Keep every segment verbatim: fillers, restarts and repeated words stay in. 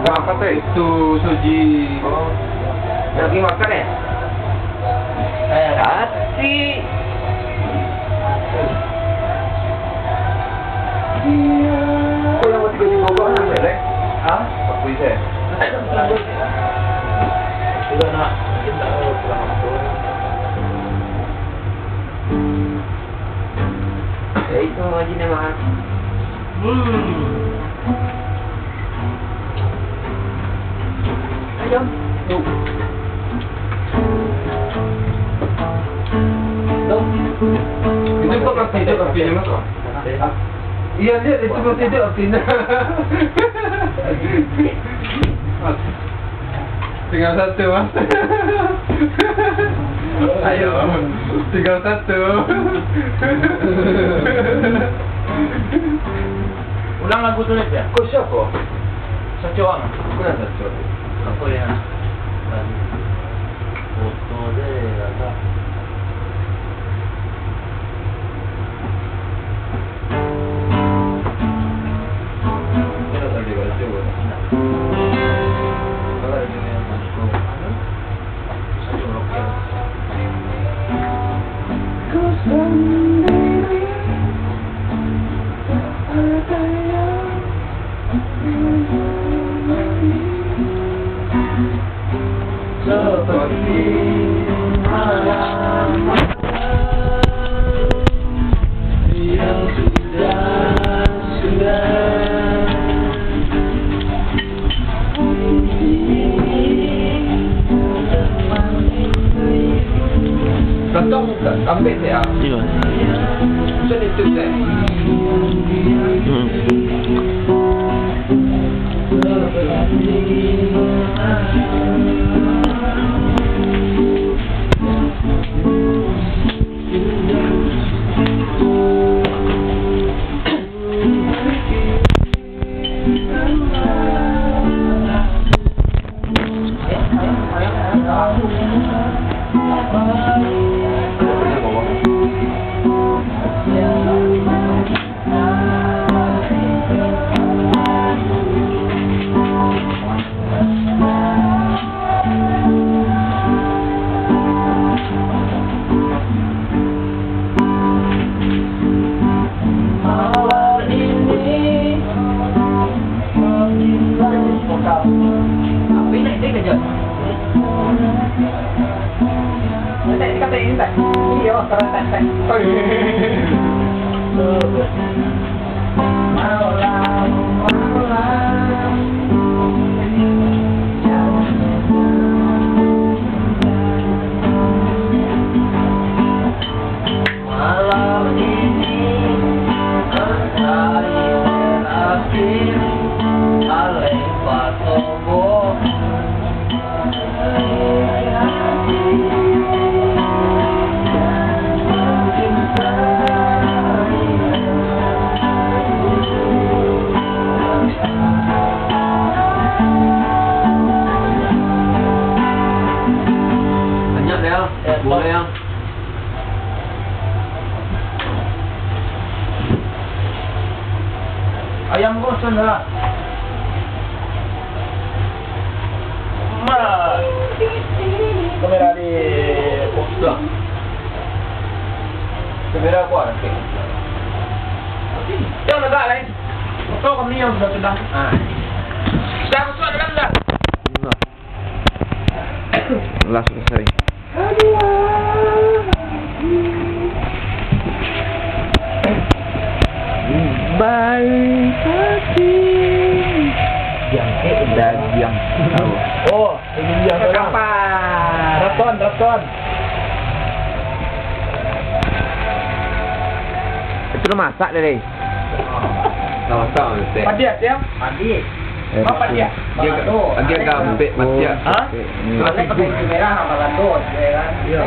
Apa teh? Itu suji. Oh. Lagi makan ya? Hati. Kau yang mau tiga juta orang, Lek? Hah? Aku bisa. Sudah nak, kita pulang kampung. Ya itu, Haji Nemat. Hmm. Ayo. Tuh. Tuh. Itu kok masih ada kopinya, Mas? Iya, lihat, itu masih ada kopinya. Tinggal satu, Mas. Ayo, tinggal satu. Ulang lagu tu, Lek, ya? Kau siapa? Sacok ang. Kau yang sacok. Apa ya? Lagu. Foto deh, agak. Seperti malam yang sudah, sudah. Kantong ka-, kambek se, ah. Iyo. Macam itu, se. Hmm. Malam ini hari terakhir alek batobo. Banyak dah, boleh ya. Ayam kosong dah. Ma. Kamera di sudah. Kamera aku ada. Yang negak lain. Foto kami yang sudah-sudah. Ah. Sudah masuk dalam dah. Lah, selesai. Baik hati. Dagiang. Oh, ini dia. Kapal. Rakon, rakon. Itu udah masak deh, Rey. Udah masak, Rey. Padi, ya? Padi. Eh, apa dia? Dia agak, dia agak ampek mati, ya. Hah? Hmm. Ada pakai baju merah, apa lado, ya kan? Iya.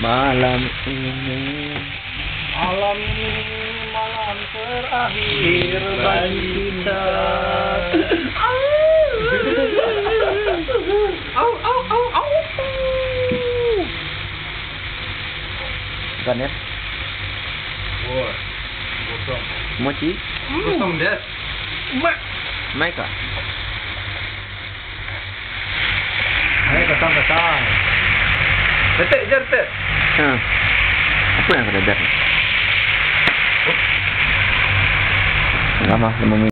Malam ini. Ini malam terakhir bagi kita. Au, au, au, au. Bukan, ya? Wah, kosong. Mochi? Kosong, Des. Mak. Naik, Kak. Ayo, kasang, kasang. Retek, jar, retek. Ha. Apa yang kau jar? Lama, lima menit.